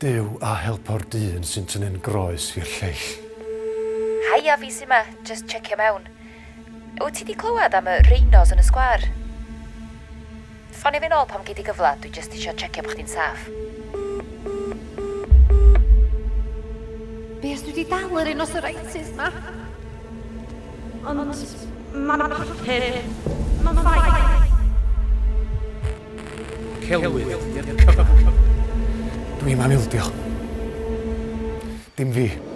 Duw a helpo'r dyn sy'n tynnu'n groes i'r lleill. Haia, fi sy 'ma, jyst checio mewn. Wyt ti 'di clywed am y rhinos yn y sgwâr? Ffonio fi nôl pan gei di gyfle, dwi jyst isio checio bo' chdi'n saff. Be os dwi 'di dal y rhinocerosis 'ma? Ond ma' 'na papur, ma'n fine. Celwydd i'r cyfan. Dwi'm am ildio. Dim fi.